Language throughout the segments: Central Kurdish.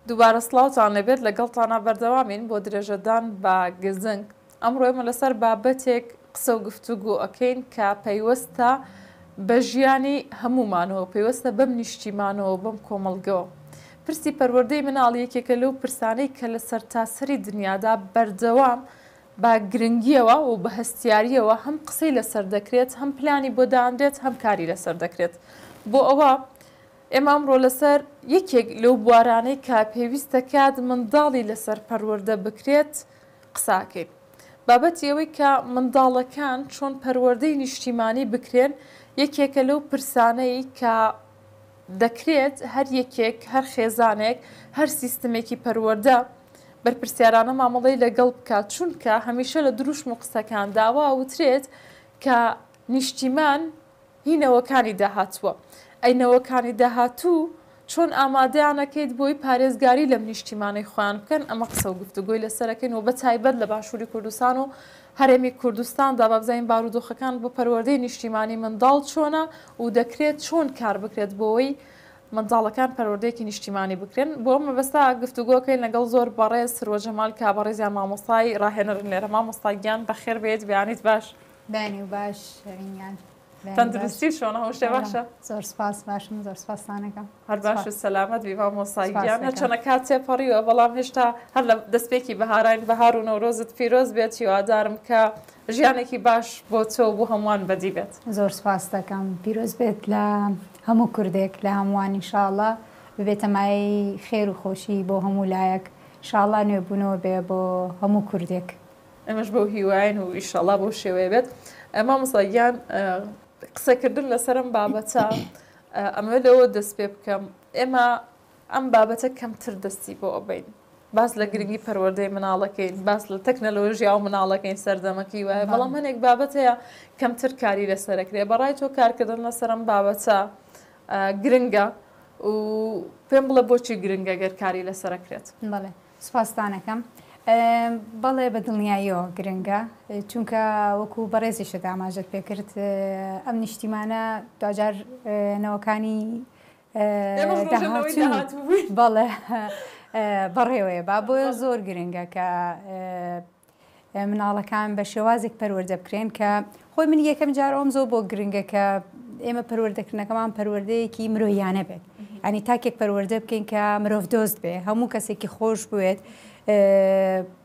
دووبارە سڵاوتان لێبێت لەگەڵتانا بەردەوامین بۆ درێژەدان بە گزنگ ئەمڕۆ ئێمە لەسەر بابەتێک قسە و گفتوگۆ ئەکەین کە پەیوەستە بە ژیانی هەموومانەوە پەیوەستە بەم نیشتیمانەوە بەم کۆمەڵگەوە پرسی پەروەردەی مناڵ یەکێکە لەو پرسانەی کە لە سەرتاسەری دنیادا بەردەوام بە گرنگیەوە و بە هەستیاریەوە هەم قسەی لەسەر دەکرێت هەم پلانی بۆ دانرێت هەم کاری لەسەر دەکرێت بۆ ئەوە ئێمە ئەمڕۆ لەسەر یەکێک لەو بوارانەی کە پێویستە کات منداڵی لەسەر پەروەردە بکرێت قساکەین. بابەتی ئەوەی کە منداڵەکان چۆن پەروەردەی نیشتیمانی بکرێن یەکێکە لەو پرسانەی کە دەکرێت هەر یەکێک، هەر خێزانێک، هەر سیستمێکی پەروەردە بەرپرسیارانە مامەڵەی لەگەڵ بکات، چونکە هەمیشە لە دروشم و قسەکاندا وا ئەوترێت کە نیشتیمان هی نەوەکانی داهاتووە. ئەی نەوەکانی داهاتوو چۆن ئامادەیان ئەکەیت بۆی پارێزگاری لەم نیشتیمانەی خۆیان بکەن؟ ئەمە قسە و گفتوگۆی لەسەر ئەکەین و بەتایبەت لە باشووری کوردستان و هەرێمی کوردستاندا با بزانین بارودۆخەکان بۆ پەروەردەی نیشتیمانی منداڵ چۆنە و دەکرێت چۆن کار بکرێت بۆی منداڵەکان پەروەردەیەکی نیشتیمانی بکرێن. بۆ ئەم مەبەستە گفتوگۆ ئەکەین لەگەڵ زۆر بەڕێز سروە جەمال کە بەڕێزیان مامۆستای ڕاهێنەرن لێرە. مامۆستا گیان بەخێر بێیت، بەیانیت باش. بەیانی و باش شەرین گیان. تەندروستی چۆنە هەموو شتێ باشە؟ زۆر سپاس باشم زۆر سپاستانەکەم. هەر باش و سەلامەت بی مامۆستا گیان هەرچەنە کات تێپەڕیوە بەڵام هێشتا هەر لە دەستپێکی بەهاراین بەهار و نەورۆزت پیرۆز بێت هیوادارم کە ژیانێکی باش بۆ تۆ و بۆ هەمووان بەدی بێت. زۆر سپاست دەکەم پیرۆز بێت لە هەموو کوردێک لە هەمووان ان شاء اللە ببێتە مایەی خێر و خۆشی بۆ هەموو لایەک ان شاء اللە نوێبوونەوە بێ بۆ هەموو کوردێک. ئێمەش بەو هیواین و ئیشەڵا بەو شێوەیە بێت. مامۆستا گیان قسەکردن لەسەر ئەم بابەتە ئەمەوێت لەوە دەست پێ بکەم ئێمە ئەم بابەتە کەمتر دەستی بۆ ئەبین باس لە گرنگی پەروەردەی مناڵەکەین باس لە تەکنەلۆژیا و مناڵەکەین سەردەمەکەی وایە بەڵام هەنێک بابەت هەیە کەمتر کاری لەسەرەکرێ بەڕای تۆ کارکردن لەسەر ئەم بابەتە گرنگە و پێم بڵێ بۆچی گرنگە گەر کاری لەسەرەکرێت؟ بەڵێ سوپاستان ئەکەم. بەڵێ بە دڵنیاییەوە گرنگە چونکە وەکو بەڕێزیشت ئاماژەت پێکرد ئەم نیشتیمانە دواجار نەوەکانی داهاتوو بەڵێ بەڕێوەیە با بۆیە زۆر گرنگە کە مناڵەکان بە شێوازێک پەروەردە بکرێن کە خۆی من یەکەم جار ئەوم زۆر بۆ گرنگە کە ئێمە پەروەردەکردنەکەمان پەروەردەیەکی مرۆیانە بێت ئەنی تاکێک پەروەردە بکەین کە مرۆڤ دۆست بێ هەموو کەسێکی خۆش بوێت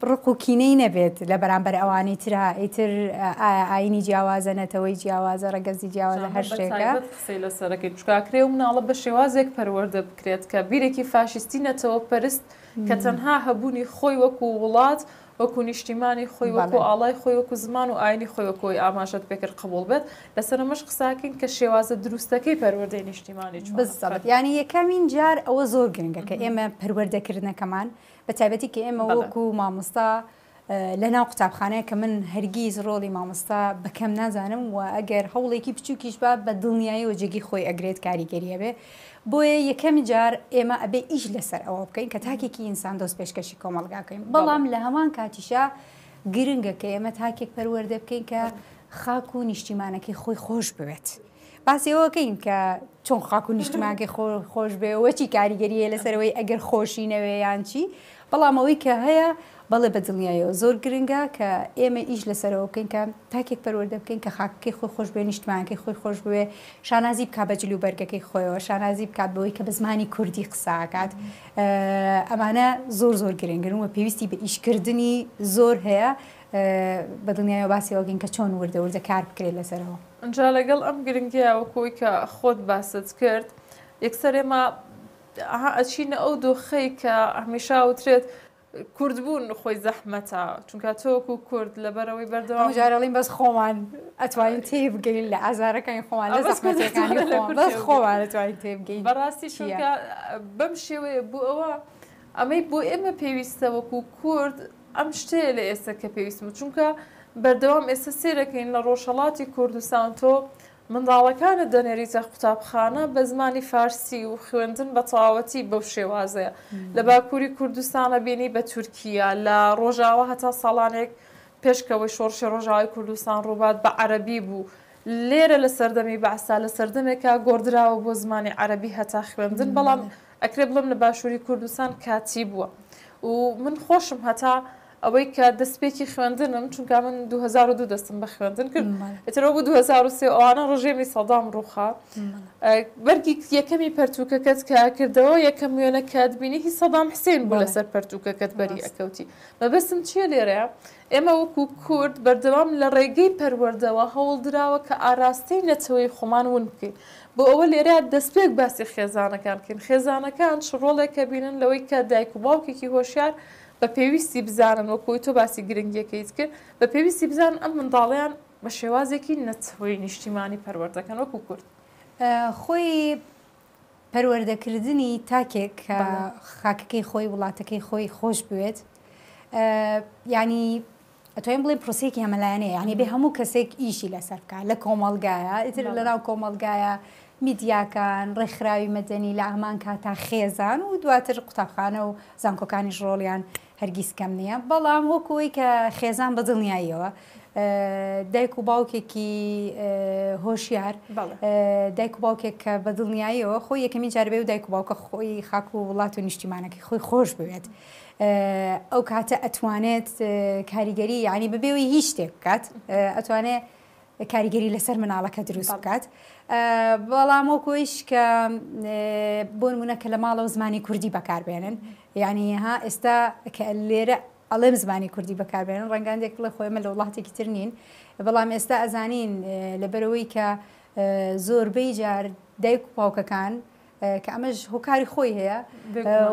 ڕق و کینەی نەبێت لە بەرامبەر ئەوانی ترا ئیتر ئاینی جیاوازە نەتەوەی جیاوازە ڕەگەزی جیاوازە هەر شتێکە قسەی لەسەرەکەی چکاکرێ و مناڵە بە شێوازێک پەروەردە بکرێت کە بیرێکی فاشیستی نەتەوە پەرست کە تەنها هەبوونی خۆی وەکو وڵات وەکو نیشتیمانی خۆی وەکو ئاڵای خۆی وەکو زمان و ئاینی خۆی وەکو ئەوەی ئاماژەت پێکرد قبوڵ بێت لەسەر ئەمەش قساکەین کە شێوازە دروستەکەی پەروەردەی نیشتیمانی چۆنە؟ بالضبط یانی یەکەمین جار ئەوە زۆر گرنگە کە ئێمە پەروەردەکردنەکەمان بە تایبەتی کە ئێمە وەکو مامۆستا لە ناو قوتابخانەیە کە من هەرگیز ڕۆڵی مامۆستا بە کەم نازانم و ئەگەر هەوڵێکی بچووکیش با بە دڵنیاییەوە جێگەی خۆی ئەگرێت کاریگەری هەبێ بۆیە یەکەم جار ئێمە ئەبێ ئیش لەسەر ئەوە بکەین کە تاکێکی ئینسان دۆست پێشکەشی کۆمەڵگا بکەین بەڵام لە هەمان کاتیشا گرنگە کە ئێمە تاکێک پەروەردە بکەین کە خاک و نیشتیمانەکەی خۆی خۆش بوێت باسی ئەوەکەین کە چۆن خاک و نیشتمانەکەی خۆش بێ وە چی کاریگەریە لەسەرەوەی ئەگەر خۆشی نەوێ یان چی بەڵام ئەوەی کە هەیە بەڵێ بە دڵنیایەوە زۆر گرنگە کە ئێمە ئیش لەسەرەوە بکەین کە تاکێک پەروەردە بکەین کە خاکەکەی خۆی خۆش بوێ، نیشتمانەکەی خۆی خۆش بوێ، شانازی بکات بە جل و بەرگەکەی خۆیەوە، شانازی بکات بەوەی کە بە زمانی کوردی قسە ئەکات. ئەمانە زۆر زۆر گرنگن و پێویستی بە ئیشکردنی زۆر هەیە. بە دڵنیایەوە باسی ئەوە بکەین کە چۆن وردە وردە کار بکرێت لەسەرەوە. ئینجا لەگەڵ ئەم گرنگیە وەکو ئەوەی کە خۆت باست کرد، یەکسەر ئێمە ئەها ئەچینە ئەو دۆخەی کە هەمیشە ئەوترێت کوردبوون خۆی زەحمەتە چونکە تۆ وەکو کورد لەبەرئەوەی بەردەوام هەموو جار ئەڵێین بەس خۆمان ئەتوانین تێبگەین لە ئازارەکانی خۆمان لە زەحمەتیەکانی خۆمان بەس خۆمان ئەتوانین تێبگەین بەڕاستی چونکە بەم شێوەیە بۆ ئەوە ئەمەی بۆ ئێمە پێویستە وەکو کورد ئەم شتەیە لە ئێستا کە پێویستمە چونکە بەردەوام ئێستا سێرەکەین لە ڕۆژهەڵاتی کوردستان تۆ منداڵەکانت دەنێریتە قوتابخانە بە زمانی فارسی و خوێندن بە تەواوەتی بەو شێوازەیە. لە باکووری کوردستان ئەبینی بە تورکییە، لە ڕۆژاوا هەتا ساڵانێک پێش کەوەی شۆڕشی ڕۆژاوای کوردستان ڕووبات بە عەرەبی بوو. لێرە لە سەردەمی بەعسا لە سەردەمێکا گۆڕدراوە بۆ زمانی عەرەبی هەتا خوێندن، بەڵام ئەکرێ بڵێم لە باشووری کوردستان کاتی بووە و من خۆشم هەتا ئەوەی کە دەستپێکی خوێندنم چونکە من 2002 دەستم بە خوێندن کرد ئیتر ئەوە بوو 2003 ئەوانە ڕژێمی سەدام ڕووخا بەرگی یەکەمی پەرتووکەکەت کە کردەوە یەکەم وێنە کە بینی هی سەدام حسێن بوو لەسەر پەرتووکەکەت بەری ئەکەوتی مەبەستم چییە لێرەیە ئێمە وەکو کورد بەردەوام لە ڕێگەی پەروەردەوە هەوڵدراوە کە ئاراستەی نەتەوەی خۆمان ون بکەین بۆ ئەوە لێرە دەستپێک باسی خێزانەکان بکەین خێزانەکان چ ڕۆڵێک ئەبینن لەوەی کە دایک و باوکێکی هۆشیار بە پێویستی بزانن وەکو ئەوەی تۆ باسی گرنگیەکەیت کرد بە پێویستی بزانن ئەم منداڵەیان بە شێوازێکی نەتەوەیی نیشتیمانی پەروەردەکەن وەکو کورد. خۆی پەروەردەکردنی تاکێک کە خاکەکەی خۆی وڵاتەکەی خۆی خۆش بوێت یعنی ئەتوانین بڵێین پرۆسەیەکی هەمەلایەنەیە یعنی بێ هەموو کەسێک ئیشی لەسەر بکات لە کۆمەڵگایە ئیتر لەناو کۆمەڵگایە میدیاکان ڕێکخراوی مەدەنی لە هەمان کاتا خێزان و دواتر قوتابخانە و زانکۆکانیش ڕۆڵیان هەرگیز کەم نییە بەڵام وەکو ئەوەی کە خێزان بە دڵنیاییەوە دایک و باوکێکی هۆشیار دایک و باوکێک کە بە دڵنیاییەوە خۆی یەکەمین جاربێ و دایک و باوکە خۆی خاک و وڵات و نیشتیمانەکەی خۆی خۆش بوێت ئەو کاتە ئەتوانێت کاریگەری یعنی بەبێەوەی هیچ شتێک بکات ئەتوانێت کاریگەری لەسەر مناڵەکە دروست بکات بەڵام وەکۆیش کە بۆ نمونە کە لە ماڵەوە زمانی کوردی بەکاربێنن یعنی ها ئێستا کە لێرە ئەڵێم زمانی کوردی بەکاربێنن ڕەنگاندێک بڵێ خۆی لە وڵاتێکی تر نین بەڵام ئێستا ئەزانین لەبەرەوەی کە زۆربەی جار دایک و باوکەکان کە ئەمەش هۆکاری خۆی هەیە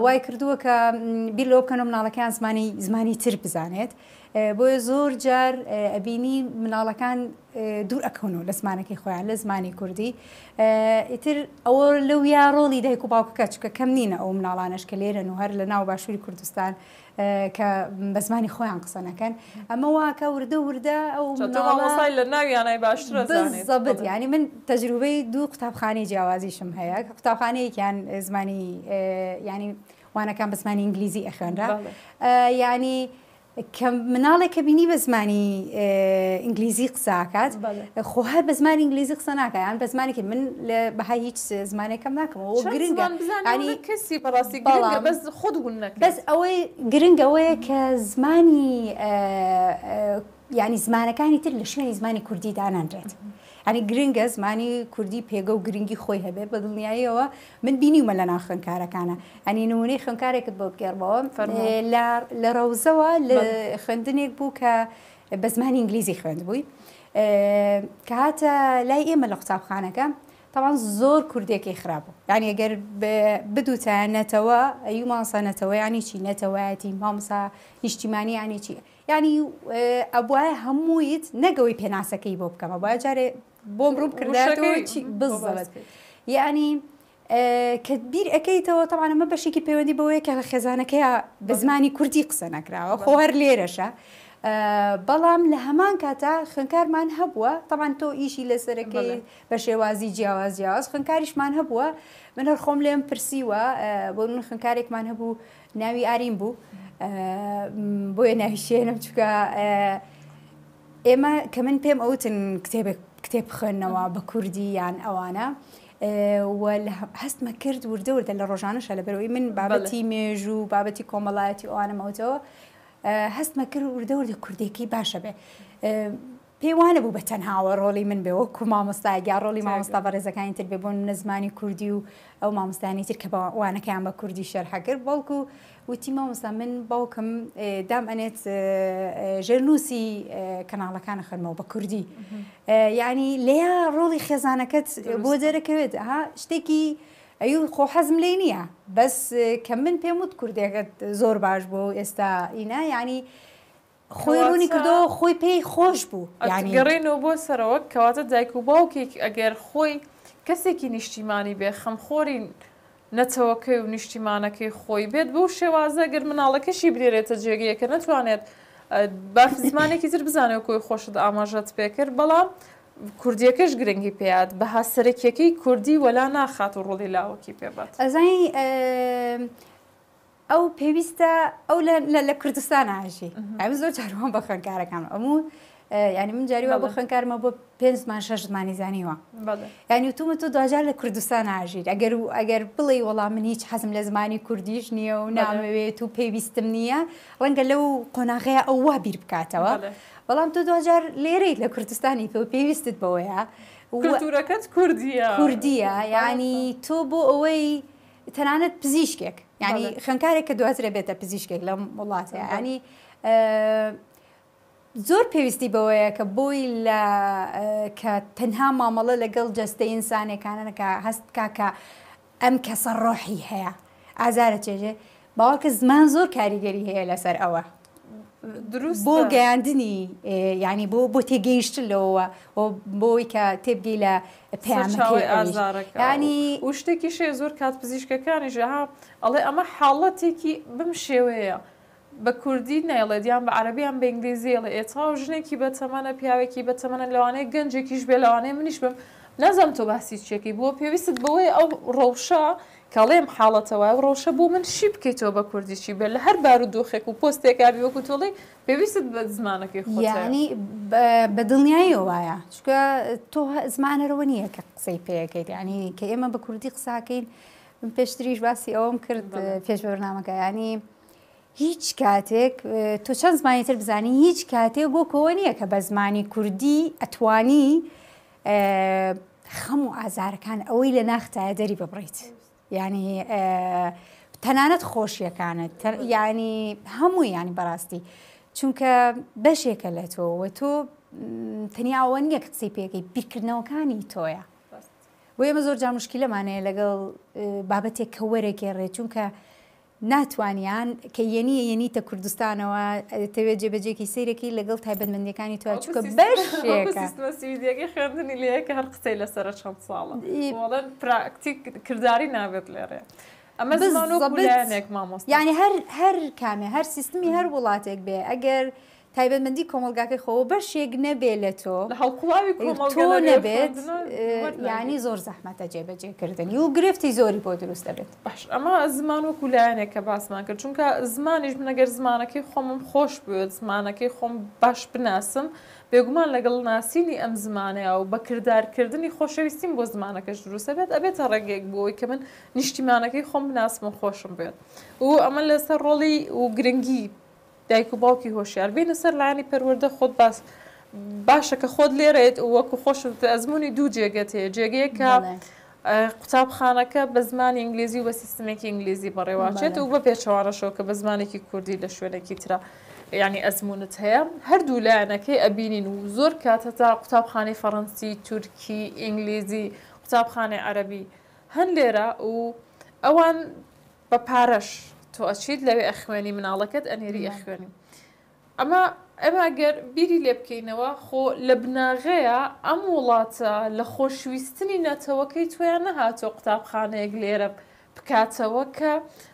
وای کردووە کە بیر لەوە بکەنەوە مناڵەکەیان زمانی زمانی تر بزانێت بۆیە زۆر جار ئەبینی مناڵەکان دوور ئەکەونەوە لە زمانەکەی خۆیان لە زمانی کوردی ئیتر ئەوە لەو یا ڕۆڵی دایک و باوکەکە چکە کەم نینە ئەو مناڵانەش کە لێرەن و هەر لە ناو باشووری کوردستان کە بە زمانی خۆیان قسە نەکەن ئەمە واکە وردە وردە ئەو مامۆستای لە ناویانای باشتر ئەزانێت. بزەبت یانی من تەجروبەی دوو قوتابخانەی جیاوازیشم هەیە کە قوتابخانەیەکیان زمانی یانی وانەکان بە زمانی ئینگلیزی ئەخوێنرا یانی کە مناڵێک کە بینی بە زمانی ئینگلیزی قسە ئەکات خۆ هەر بە زمانی ئینگلیزی قسە ناکە یان بە زمانێکی من لە بەهای هیچ زمانێکم ناکەمەوە گرنگە ینی کەسی بەڕاستی گرنگە بەس خۆت ون نەکەی بەس ئەوەی گرنگ ئەوەیە کە زمانی یعنی زمانەکانی تر لە شوێنی زمانی کوردی دانانرێت ینی گرنگە زمانی کوردی پێگە و گرنگی خۆی هەبێت بە دڵنیاییەوە من بینیومە لە ناو خوێندکارەکانە ئەنی نمونەی خوێندکارێکت بۆ بگێڕمەوە لە ڕەوزەوە لە خوێندنێک بوو کە بە زمانی ئینگلیزی خوێندبووی کە هاتە لای ئێمە لە قوتابخانەکە تاوان زۆر کوردێکی خراپ بوو یعنی ئەگەر بدوتایە نەتەوە ئەی مامۆستا نەتەوە یعنی چی نەتەوایەتی مامۆستا نیشتیمانی یعنی چی یعنی ئەبوایە هەموویت نەگەوەی پێناسەکەی بۆ بکەم ئەبوایە جارێ بۆم ڕوون بکردایەتەوە چی بزەبت یعنی کە بیر ئەکەیتەوە تەبعەن ئەمە بەشێکی پەیوەندی بەوەیە کە لە خێزانەکەیا بە زمانی کوردی قسە نەکراوە خۆ هەر لێرەشە بەڵام لە هەمان کاتا خوێنکارمان هەبووە تەبعەن تۆ ئیشی لەسەرەکەی بە شێوازی جیاواز جیاواز خوێنکاریشمان هەبووە من هەر خۆم لێم پرسیوە بۆ من خوێنکارێکمان هەبوو ناوی ئارین بوو بۆیە ناوی شێنم چونکە ئێمە کە من پێم ئەوتن کتێبێک کتێب بخوێنەوە بە کوردی یان ئەوانە و هەستمە کرد وردە وردە لە ڕۆژانەشە لەبەرەوەی من بابەتی مێژوو بابەتی کۆمەڵایەتی ئەوانەم ئەوتەوە هەستمە کرد وردە وردە کوردێکی باشە بێ پێی وانە بوو بە تەنهاوە ڕۆڵی من بێ وەکو مامۆستایەک یا ڕۆڵی مامۆستا بەڕێزەکانی تر بێ بۆ نمونە زمانی کوردی و ئەو مامۆستایانی تر کە بە وانەکەیان بە کوردی شەرحە کرد بەڵکو وتی مامۆستا من باوکم دام ئەنێت ژێرنووسی کەناڵەکان خوێنمەوە بە کوردی یعنی لێیا ڕۆڵی خێزانەکەت بۆ دەرەکەوێت ها شتێکی ئەی خۆ حەزم لێ نییە بەس کە من پێم وت کوردێکت زۆر باش بوو ئێستا ئینا یعنی خۆی ڕوونی کردەوە خۆی پێی خۆش بوو یانی. ئەتگەڕێینەوە بۆ سەرەوە کەواتە دایک و باوکێک ئەگەر خۆی کەسێکی نیشتیمانی بێ خەمخۆری نەتەوەکەی و نیشتیمانەکەی خۆی بێت بەو شێوازە گەر مناڵەکەشی بنێرێتە جێگەیەک کە نەتوانێت باش زمانێکی تر بزانێت کۆی خۆشت ئاماژەت پێکرد بەڵام کوردیەکەش گرنگی پێیات بەها سەرەکیەکەی کوردی وەلا ناخات و ڕۆڵی لاوەکی پێبات. ئەزانی ئەو پێویستە ئەو لە لە کوردستان ئاژی ئەم زۆر جار وام بە خوێندکارەکان ئەموو. یانی من جاری وا بۆ خوێندکارمە بۆ پێنج زمان شەش زمانی زانیوە یانی وتومە تۆ دواجار لە کوردستان ئاژیت ئەگەر و ئەگەر بڵێی وەڵام من هیچ حەزم لە زمانی کوردیش نییە و نامەوێت و پێویستم نییە ڕەنگە لەو قۆناغەیە ئەو وا بیر بکاتەوە بەڵام تۆ دواجار لێرەیت لە کوردستانی تۆ پێویستت بەوەیە کولتورەکەت کوردیە کوردیە یعنی تۆ بۆ ئەوەی تەنانەت پزیشکێک یعنی خوێندکارێک کە دواترە بێتە پزیشکێک لەم وڵاتە ینی زۆر پێویستی بەوەیە کە بۆی لە کە تەنها مامەڵە لەگەڵ جەستەی ئینسانێکانە نەکا هەست بکا کە ئەم کەسە ڕۆحی هەیە ئازارە چێژێ باوەڕکە زمان زۆر کاریگەری هەیە لەسەر ئەوە دروست بۆ گەیاندنی ینی بۆ بۆ تێگەیشتن لەوەوە بۆی کە تێبگەی لە پەیامەکەی ئازارەکە ینی و شتێکیش هەیە زۆر کات پزیشکەکانیش ها ئەڵێ ئەمە حاڵەتێکی بەم شێوەیە بە کوردی نایڵێت یان بە عەرەبی یان بە ئینگلیزی ئەڵێ ئێ تەواو ژنێکی بە تەمەنە پیاوێکی بە تەمەنە لەوانەیە گەنجێکیش بێ لەوانەیە منیش بم نازانم تۆ باسی چیەکەی بۆ پێویستت بەوەیە ئەو ڕەوشە کە ئەڵێم حاڵەتە وایە ئەو ڕەوشە بۆ من شی بکەیتەوە بە کوردی چی بێ لە هەر بارودۆخێک و پۆستێکا بی وەکو تۆ ئەڵێی پێویستت بە زمانەکەی خۆت هەیە. یانی بە دڵنیاییەوە وایە چونکە تۆ زمان هەرەوە نییە کە قسەی پێ ئەکەیت یانی کە ئێمە بە کوردی قساکەین من پێشتریش باسی ئەوەم کرد پێش بەرنامەکە ینی هیچ کاتێک تۆ چەند زمانی تر بزانی هیچ کاتێک وەکەوە نییە کە بە زمانی کوردی ئەتوانی خەم و ئازارەکان ئەوەی لە ناختایە دەری ببڕیت ینی تەنانەت خۆشیەکانت ینی هەموو ینی بەڕاستی چونکە بەشێکە لە تۆ و تۆ تەنیا ئەوە نییە کە قسەی پێەکەی بیرکردنەوەکانی تۆیە بۆ ئێمە زۆر جار مشکلەمان هەیە لەگەڵ بابەتێک کە وەرەگێڕێت چونکە ناتوانیان کە یەنیە یەنیتە کوردستانەوە تەوێت جێبەجێکی سەیرەکەی لەگەڵ تایبەتمەندیەکانی تو چونکە بەشێکە سیستمە سویدیەکەی خوێندنی لێیە کە هەر قسەی لەسەرە چەند ساڵە وەڵێن پراکتیک کرداری نابێت لێرەیە ئەمە زمان وەکو لایەنێک مامۆستا یعنی هەر هەر کامێ هەر سیستمی هەر وڵاتێک بێ ئەگەر تایبەتمەندی کۆمەڵگاکەی خۆ بەشێک نەبێ لە تۆ لە هەڵقوڵاوی کۆمەڵگە تۆ نەبێت یانی زۆر زەحمەتە جێبەجێکردنی و گرفتی زۆری بۆ دروست دەبێت. باش ئەمە زمان وەکو لایەنێک کە باسمان کرد چونکە زمانیش من ئەگەر زمانەکەی خۆمم خۆش بوێت زمانەکەی خۆم باش بناسم بێگومان لەگەڵ ناسینی ئەم زمانەیە و بە کردارکردنی خۆشەویستیم بۆ زمانەکەش دروست ئەبێت ئەبێتە ڕێگەیەک بۆ ئەوەی کە من نیشتیمانەکەی خۆم بناسم و خۆشم بوێت و ئەمە لەسەر ڕۆڵی و گرنگی دایک و باوکی هۆشیار بینە سەر لایەنی پەروەردە خۆت باس باشە کە خۆت لێرەیت و وەکو خۆشت وتت ئەزموونی دوو جێگەت هەیە جێگەیەک کە قوتابخانەکە بە زمانی ئینگلیزی و بە سیستمێکی ئینگلیزی بەڕێواچێت و بە پێچەوانەشەوە کە بە زمانێکی کوردی لە شوێنێکی ترە یعنی ئەزمونت هەیە هەردوو لایەنەکەی ئەبینین و زۆر کات هەتا قوتابخانەی فەڕەنسی تورکی ئینگلیزی قوتابخانەی عەرەبی هەن لێرە و ئەوان بە پارەش تۆ ئەچیت لەوێ ئەخوێنی مناڵەکەت ئەنێری ئەخوێنی ئەمە ئەمە گەر بیری لێ بکەینەوە خۆ لە بناغەیە ئەم وڵاتە لە خۆشویستنی نەتەوەکەی تۆیان نەهاتووە قوتابخانەیەک لێرە بکاتەوە کە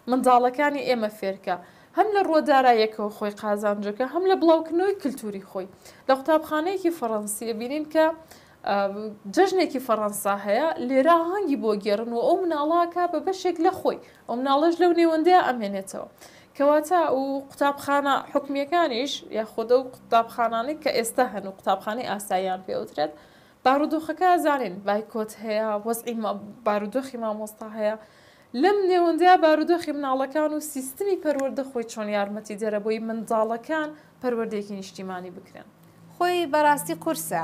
منداڵەکانی ئێمە فێرکە هەم لە ڕووە داراییەکەوە خۆی قازانجەکە هەم لە بڵاوکردنەوەی کللتوری خۆی لە قوتابخانەیەکی فەڕەنسی ئەبینین کە جەژنێکی فەڕەنسا هەیە لێرە ئاهەنگی بۆ گێڕن و ئەو مناڵە ئەکا بە بەشێک لە خۆی ئەو مناڵەش لەو نێوەندەیا ئەمێنێتەوە کەواتە و قوتابخانە حکومیەکانیش یاخود ئەو قوتابخانانەی کە ئێستا هەن و قوتابخانەی ئاساییان پێوترێت بارودۆخەکە زانین بایکۆت هەیە وەزعی بارودۆخی مامۆستا هەیە لەم نێوەندەیا بارودۆخی مناڵەکان و سیستمی پەروەردە خۆی چۆن یارمەتیدەرە بۆی منداڵەکان پەروەردەیەکی نیشتیمانی بکرێن؟ خۆی بەڕاستی قورسە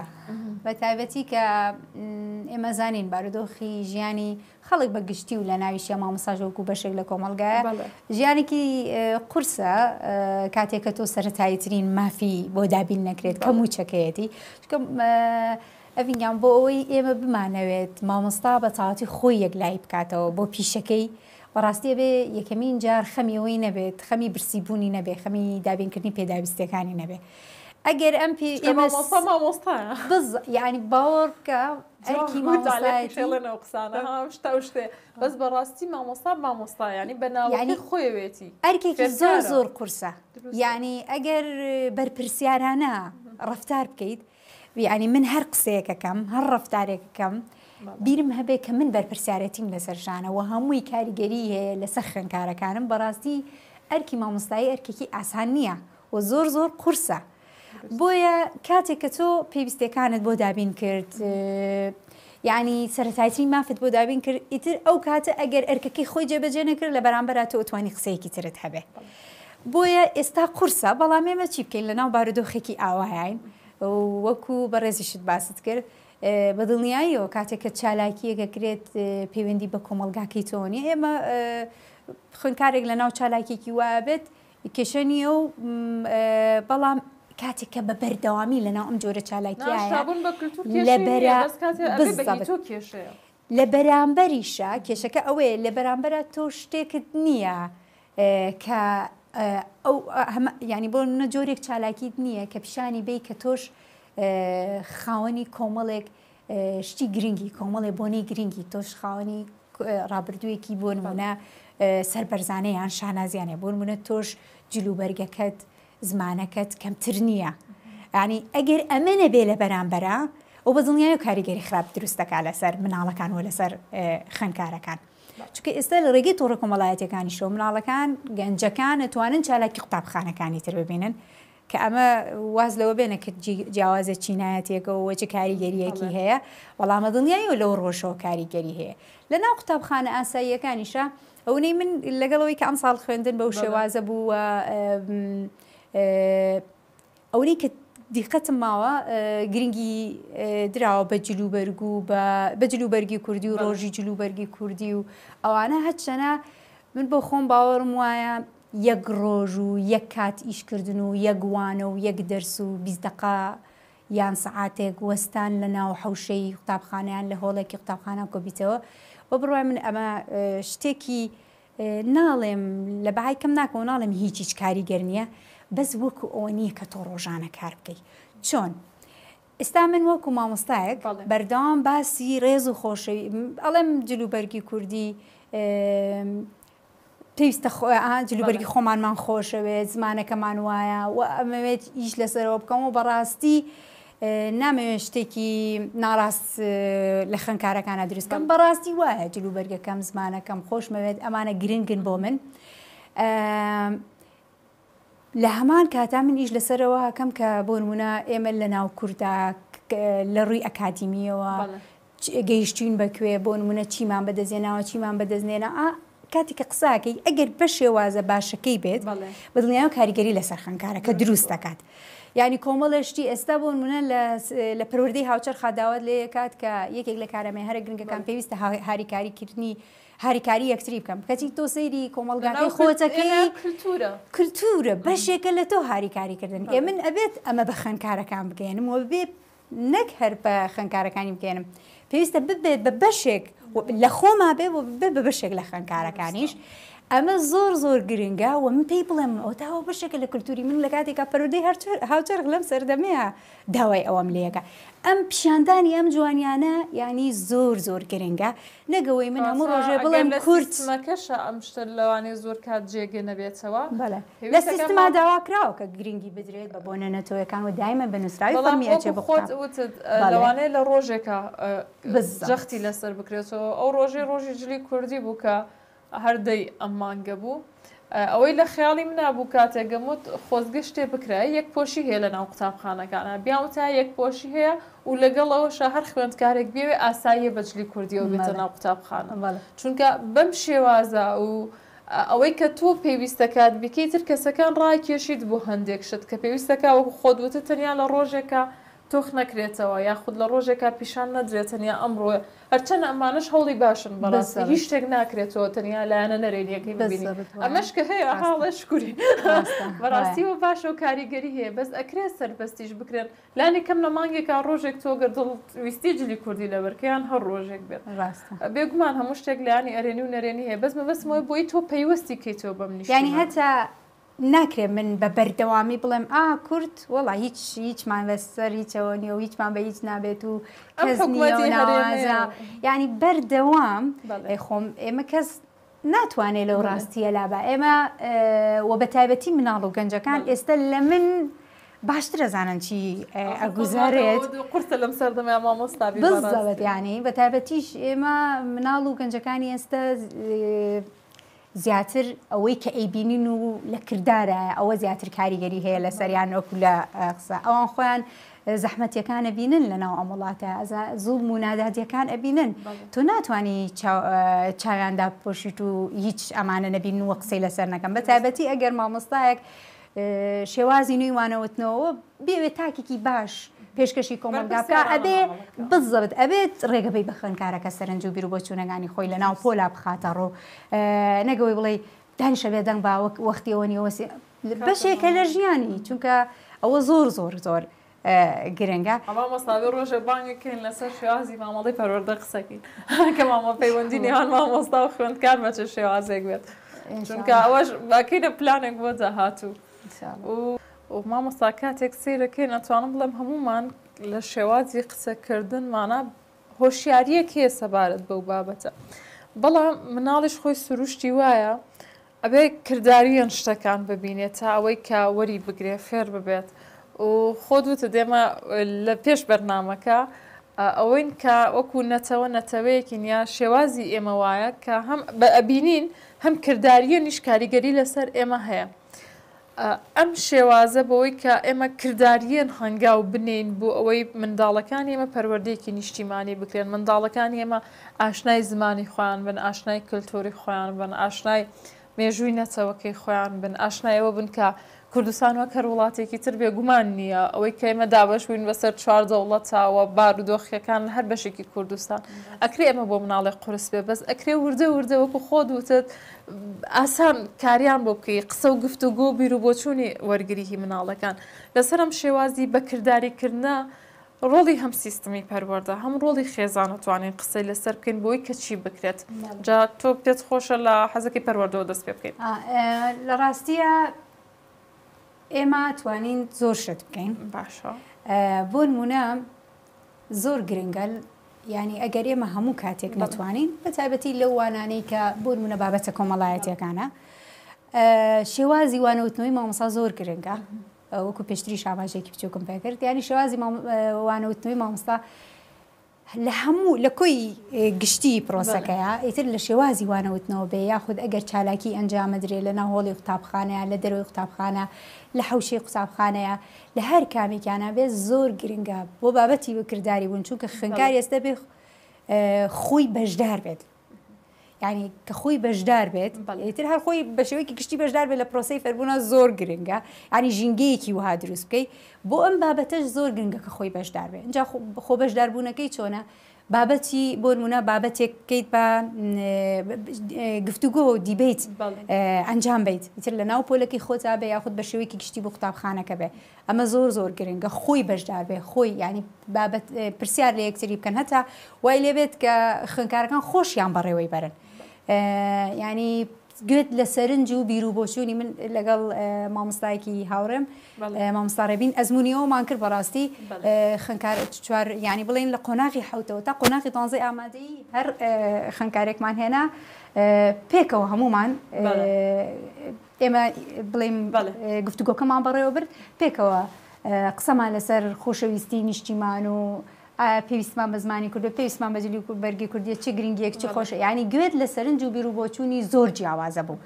بە تایبەتی کە ئێمە زانین بارودۆخی ژیانی خەڵک بە گشتی و لە ناویشە مامۆستاش وەکو بەشێک لە کۆمەڵگایە ژیانێکی قورسە کاتێک کە تۆ سەتاییترین مافی بۆ دابین نەکرێت کە موچەکەیەتی ئەڤینگیان بۆ ئەوەی ئێمە بمانەوێت مامۆستا بە تەواوەتی خۆی یەکلایی بکاتەوە بۆ پیشەکەی بەڕاستی ئەبێ یەکەمین جار خەمی ئەوەی نەبێت خەمی برسیبوونی نەبێ خەمی دابینکردنی پێداویستیەکانی نەبێ ئەگەر ئەم پێ ئێمە مامۆستا مامۆستایە بز یعنی باوەڕ بکە ئەرکی مامۆستایەتی ئەو قسانە ها شتە و شتێ بەس بەڕاستی مامۆستا مامۆستا یعنی بە ناوەکەی یعنی خۆیەوێتی ئەرکێکی زۆر فێرکارە زۆر قورسە دروستە یعنی ئەگەر بەرپرسیارانە ڕەفتار بکەیت یانی من هەر قسەیەک ئەکەم، هەر ڕەفتارێک ئەکەم، بیرم هەبێ کە من بەرپرسیارێتیم لەسەر شانە و هەمووی کاریگەری هەیە لەسەر خوێندکارەکانم، بەڕاستی ئەرکی مامۆستایی ئەرکێکی ئاسان نییە و زۆر زۆر قورسە. بۆیە کاتێک کە تۆ پێویستیەکانت بۆ دابین کرد یعنی سەرەتایترین مافت بۆ دابین کرد ئیتر ئەو کاتە ئەگەر ئەرکەکەی خۆی جێبەجێ نەکرد لە بەرامبەرا تۆ ئەتوانی قسەیەکی ترت هەبێ بۆیە ئێستا قورسە بەڵام ئێمە چی بکەین لەناو بارودۆخێکی ئاوایین وەکو بەڕێزیشت باست کرد بە دڵنیاییەوە کاتێک کە چالاکییەک ئەکرێت پەیوەندی بە کۆمەڵگاکەی تۆوە نییە ئێمە خوێندکارێک لە ناو چالاکیەکی وایە بێت کێشە نییە و بەڵام کاتێک کە بە بەردەوامی لەناو ئەم جۆرە چالاکیایە لە بەرامبەریشە کێشەکە ئەوەیە لە بەرامبەرە تۆ شتێکت نییە کە ئەو ینی بۆ نە جۆرێک چالاکیت نییە کە پیشانی بی کە تۆش خاوەنی کۆمەڵێک شتی گرنگی کۆمەڵێ بۆنەی گرنگی تۆش خاوەنی ڕابردوویەکی بۆ نمونە سەربەرزانە یان شانازیانە بۆ نمونە تۆش جلوبەرگەکەت زمانەکەت کەمتر نییە ینی ئەگەر ئەمە نەبێ لە بەرامبەرە ئەو بە دڵنیای و کاریگەری خراپ دروست دەکات لەسەر مناڵەکان و لەسەر خوێندکارەکان چونکە ئێستا لە ڕێگەی تۆڕە کۆمەڵایەتیەکانیشەوە مناڵەکان گەنجەکان ئەتوانن چالاکی قوتابخانەکانی تر ببینن کە ئەمە واز لەوە بێنە کە جیاوازە چینایەتیەکەەوە وە چ کاریگەریەکی هەیە بەڵام دڵنیایەوە لەو ڕۆژەوە کاریگەری هەیە لە ناو قوتابخانە ئاساییەکانیشە ئەونەی من لەگەڵەوەی کە ئەمساڵ خوێندن بەو شێوازە بوو ئەونەی کە دیقەتم ماوە گرنگی دراوە بە جلوبەرگ و بە جلوبەرگی کوردی و ڕۆژی جلوبەرگی کوردی و ئەوانە هەچەنە من بۆ خۆم باوەڕم وایە یەک ڕۆژ و یەک کات ئیشکردن و یەک وانە و یەک دەرس و 20 دقە یان سەعاتێک وەستان لە ناو حەوشەی قوتابخانە یان لە هۆڵێکی قوتابخانە کۆبیتەوە بە بڕوای من ئەمە شتێکی ناڵێم لە بەهای کەم ناکەم و ناڵێم هیچ هیچ کاریگەر نییە بەس وەکو ئەوە نییە کە تۆ ڕۆژانە کار بکەی چۆن؟ ئێستا من وەکو مامۆستایەک بەردەوام باسی ڕێز و خۆشەوی ئەڵێم جلوبەرگی کوردی پێویستە جلوبەرگی خۆمانمان خۆشەوێت زمانەکەمان وایە و ئەمەوێت ئیش لەسەرەوە بکەم و بەڕاستی نامەوێت شتێکی ناڕاست لە خوێندکارەکانە دروست کەم بەڕاستی وایە جلوبەرگەکەم زمانەکەم خۆشمەوێت ئەمانە گرنگن بۆ من لە هەمان کاتا من ئیش لەسەرەوە کەم کە بۆ نمونە ئێمە لە ناو کووردا لە ڕووی ئەکادیمیەوە گەیشتوین بە کوێ بۆ نمونە چیمان بەدەستێناوە چیمان بەدەستنێنا کاتێک کە قساکەی ئەگەر بە شێوازە باشەکەی بێت بە دڵنیایەوە کاریگەری لەسەر خوێندکارەکە دروست دەکات. یعنی کۆمەڵێ شتی ئێستا بۆ نمونە لە پەروەردەی هاوچەرخا داوات لێ کات کە یەکێک لە کارامەی هەرە گرنگەکان پێویستە هاریکاریکردنی هاریکاری یەکتری بکەم کەچی تۆ سەیری کۆمەڵگاکەی خۆتەکەی کلتورە بەشێکە لە تۆ هاریکاریکردن ئێ من ئەبێت ئەمە بە خوێندکارەکان بگەێنم و بێ نەک هەر بە خوێندکارەکانی بگەێنم پێویستە ببێت بە بەشێک لە خۆما بێ و ببێت بە بەشێک لە خوێندکارەکانیش ئەمە زۆر زۆر گرنگە و من پێی بڵێم ئەو تاوە بەشێکە لە کللتوری من لە کاتێکا پەروەردەی هاوچەرخ لەم سەردەمەیە داوای ئەوەم لێکە ئەم پیشاندانی ئەم جوانیانە یعنی زۆر زۆر گرنگە نەک ئەوەی من هەموو ڕۆژێ بڵێم کورد. سیستمەکەشە ئەم شتە لەوانەیە زۆر کات جێگە نەبێتەوە. بەڵێ لە سیستما داوا کراوە کە گرنگی بدرێت بە بۆنە نەتەوەیەکان و دایمە بە نووسراوی فەرمی ئەچێ بۆ خۆت وتت لەوانەیە لە ڕۆژێکا جەختی لەسەر بکرێتەوە ئەو ڕۆژەی ڕۆژی جلی کوردی بوو کە هەر دەی ئەم مانگە بوو. ئەوەی لە خەیاڵی منا بوو کاتێک گەموت خۆزگە شتێ بکرایە یەک پۆشی هەیە لە ناو قوتابخانەکانا بیان وتایە یەک پۆشی هەیە و لەگەڵ ئەوەشا هەر خوێندکارێک بیەوێ ئاساییە بە جلی کوردیەوە بێتە ناو قوتابخانە چونکە بەم شێوازە و ئەوەی کە تۆ پێویستەکات بیکەی تر کەسەکان ڕاکێشیت بۆ هەندێک شت کە پێویستەکا وەکو خۆت وتت تەنیا لە ڕۆژێکا تۆخ نەکرێتەوە یاخود لە ڕۆژێکا پیشان نەدرێت تەنیا ئەمڕۆ هەرچەنە ئەمانەش هەوڵی باشن بەڕاستی هیچ شتێک ناکرێتەوە تەنیا لایەنە نەرێنیەکەی ببینی ئەمەش کە هەیە هاڵێ شکوری بەڕاستی و باشە و کاریگەری هەیە بەس ئەکرێت سەربەستیش بکرێن لانی کەم لە مانگێکا ڕۆژێک تۆ گەر دڵت ویستی جلی کوردی لەبەرکەیان هەر ڕۆژێک بێت بێگومان هەموو شتێک لایەنی ئەرێنی و نەرێنی هەیە بەس مەبەستم ئەوەیە بۆی تۆ پەیوەستی کەیتەوە بەم نیشتیمانە. یانی هەتا ناکرێ من بە بەردەوامی بڵێم ئا کورد وەڵا هیچ هیچمان لەسەر هیچەوە نییە و هیچمان بە هیچ نابێت و کەس نییە و ناوازە یعنی بەردەوام خۆم ئێمە کەس ناتوانێت لەو ڕاستیە لابا ئێمە و بە تایبەتی مناڵ و گەنجەکان ئێستا لە من باشترە زانن چی ئەگوزارێت قورسە لەم سەردەمە مامۆستا بزەوت ینی بە تایبەتیش ئێمە مناڵ و گەنجەکانی ئێستا. زیاتر ئەوەی کە ئەیبینین و لە کردارایە ئەوە زیاتر کاریگەری هەیە لەسەریان وەکو لە قسە ئەوان خۆیان زەحمەتیەکان ئەبینن لەناو ئەم وڵاتە زوڵم و نادادیەکان ئەبینن تۆ ناتوانی چاویان داپۆشیت و هیچ ئەمانە نەبین و قسەی لەسەر نەکەم بە تایبەتی ئەگەر مامۆستایەک شێوازی نوێی وانەوتنەوە بێوێت تاکێکی باش پێشکەشی کۆمەڵگا بکا ئەبێ بزەبت ئەبێت ڕێگە بەی بە خوێندکارەکە سەرنج و بیروبۆچوونەکانی خۆی لە ناو پۆلا بخاتە ڕوو نەگەوەی بڵێ دانیشە بێدەنگ با وەک وەختی ئەوە نییە وەسی بەشێکە لە ژیانی چونکە ئەوە زۆر زۆر زۆر گرنگە. مامۆستا بێ ڕۆژێ بانگێک کەین لەسەر شێوازی مامەڵەی پەروەردە قسەکەین کە مامە پەیوەندی نێوان مامۆستا و خوێندکار بە چ شێوازێک بێت چونکە ئەوەش باکەینە پلانێک بۆ داهاتوو و مامۆستا کاتێک سەیرەکەین ئەتوانم بڵێم هەموومان لە شێوازی قسەکردنمانە هۆشیاریەک هەیە سەبارەت بەو بابەتە بەڵام مناڵیش خۆی سروشتی وایە ئەبێ کرداریەن شتەکان ببینێت تا ئەوەی کە وەری بگرێ فێر ببێت و خۆت وتت ئێمە لە پێش بەرنامەکە ئەوەین کە وەکو نەتەوە نەتەوەیەکین یا شێوازی ئێمە وایە کە هەم بە ئەبینین هەم کرداریەنیش کاریگەری لەسەر ئێمە هەیە ئەم شێوازە بەوەی کە ئێمە کرداریەن هەنگاو بنێین بۆ ئەوەی منداڵەکانی ئێمە پەروەردەیەکی نیشتیمانی بکرێن، منداڵەکانی ئێمە ئاشنای زمانی خۆیان بن، ئاشنای کلتوری خۆیان بن، ئاشنای مێژووی نەتەوەکەی خۆیان بن، ئاشنای ئەوە بن کە کوردستان وەک هەر وڵاتێکی تر بێگومان نییە، ئەوەی کە ئێمە دابەش بووین بەسەر چوار دەوڵەتا و بارودۆخیەکان لە هەر بەشێکی کوردستان ئەکرێ ئەمە بۆ مناڵێک قورس بێ بەس ئەکرێ وردە وردە وەکو خۆت وتت ئاسان کاریان بۆ بکەی قسە و گفتوگۆ و بیروبۆچوونی وەرگریی مناڵەکان لەسەر ئەم شێوازی بەکرداری کردنە ڕۆڵی هەم سیستمی پەروەردە هەم ڕۆڵی خێزان ئەتوانین قسەی لەسەر بکەین بۆی کە چی بکرێت جا تۆ پێت خۆشە لە حەزەکەی پەروەردەوە دەست پێ بکەین لە ڕاستیە ئێمە توانین زۆر شت بکەین باشە بۆ نمونە زۆر گرنگە یانی ئەگەر ئێمە هەموو کاتێک نەتوانین بە تایبەتی لەو وانانەی کە بۆ نمونە بابەتە کۆمەڵایەتیەکانە شێوازی وانەوتنەوەی مامۆسا زۆر گرنگە وەکو پێشتری شاماژێکی بچووکم پێکرد ینی شێوازی وانەوتنەوەی مامۆستا لە هەموو لە کۆی گشتی پرۆسەکەیە ئیتر لە شێوازی وانەوتنەوە بێ یاخود ئەگەر چالاکی ئەنجامەدرێ لە ناو هۆڵی قوتابخانەیە لە دەرەوەی قوتابخانە لە حەوشەی قوتابخانەیە لە هەر کامێکیانا بێت زۆر گرنگە بۆ بابەتی کرداری بوون چونکە خوێندکار ئێستا بێ خۆی بەشدار بێت یعنی کە خۆی بەشدار بێت ئیتر هەر خۆی بە شێوەیەکی گشتی بەشدار بێت لە پرۆسەی فێربوونە زۆر گرنگە ینی ژینگەیەکی وها دروست بکەیت بۆ ئەم بابەتەش زۆر گرنگە کە خۆی بەشدار بێت اینجا خۆ بەشداربوونەکەی چۆنە بابەتی بۆ نمونە بابەتێک بکەیت بە گفتوگۆ و debate ئەنجام بیت ئیتر لە ناو پۆلەکەی خۆتا بێ یاخود بە شێوەیەکی گشتی بۆ قوتابخانەکە بێ ئەمە زۆر زۆر گرنگە خۆی بەشدار بێ خۆی ینی بابەت پرسیار لە یەکتری بکەن هەتا وای لێبێت کە خوێنکارەکان خۆشیان بەڕێوەی بەرن ینی گوێت لە سەرنج و بیر و بۆچوونی من لەگەڵ مامۆستایەکی هاوڕێم مامۆستا ڕێبین ئەزموونی ئەومان کرد بەڕاستی خوێندکار چوار یانی بڵێن لە قۆناغی حوتەوە تا قۆناغی دوانزەی ئامادەیی هەر خوێندکارێکمان هێنا پێکەوە هەمومان ئێمە بڵێم گفتوگۆکەمان بەڕێوە برد پێکەوە قسەمان لەسەر خۆشەویستی نیشتیمان و ئایا پێویستمان بە زمانی کوردیە، پێویستمان بە جلی و بەرگی کوردیە، چ گرنگیەک، چ خۆشە، یانی گوێت لە سەرنج و بیروبۆچوونی زۆر جیاوازە بوو.